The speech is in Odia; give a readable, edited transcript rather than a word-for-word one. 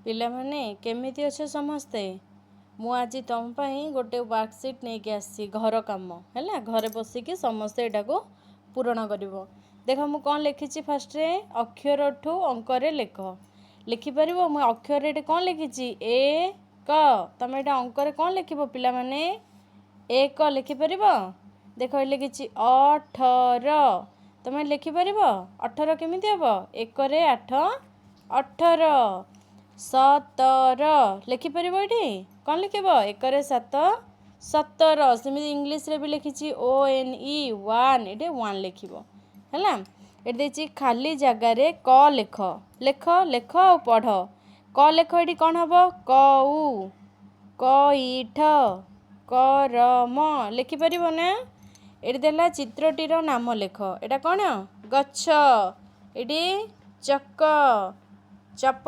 ପିଲାମାନେ, କେମିତି ଅଛ ସମସ୍ତେ? ମୁଁ ଆଜି ତୁମ ପାଇଁ ଗୋଟେ ୱାର୍କସିଟ୍ ନେଇକି ଆସିଛି, ଘର କାମ ହେଲା। ଘରେ ବସିକି ସମସ୍ତେ ଏଇଟାକୁ ପୂରଣ କରିବ। ଦେଖ, ମୁଁ କ'ଣ ଲେଖିଛି। ଫାର୍ଷ୍ଟରେ ଅକ୍ଷରଠୁ ଅଙ୍କରେ ଲେଖ। ଲେଖିପାରିବ? ମୁଁ ଅକ୍ଷରରେ ଏଠି କ'ଣ ଲେଖିଛି? ଏକ। ତୁମେ ଏଇଟା ଅଙ୍କରେ କ'ଣ ଲେଖିବ ପିଲାମାନେ? ଏକ ଲେଖିପାରିବ? ଦେଖ, ଏଠି ଲେଖିଛି 18। ତୁମେ ଲେଖିପାରିବ? 18 କେମିତି ହେବ? ଏକରେ ଆଠ, 18। 17 ଲେଖିପାରିବ? ଏଠି କ'ଣ ଲେଖିବ? ଏକରେ ସାତ, 17। ସେମିତି ଇଂଲିଶରେ ବି ଲେଖିଛି ONE, one. ଏଠି ୱାନ୍ ଲେଖିବ, ହେଲା। ଏଠି ଦେଇଛି, ଖାଲି ଜାଗାରେ କ ଲେଖ। ଲେଖ, ଲେଖ ଆଉ ପଢ଼। କ ଲେଖ। ଏଠି କ'ଣ ହେବ? କଉ, କଇଠ, କରମ। ଲେଖିପାରିବ ନା? ଏଠି ଦେଲା, ଚିତ୍ରଟିର ନାମ ଲେଖ। ଏଇଟା କ'ଣ? ଗଛ। ଏଠି ଚକ, ଚପଲ।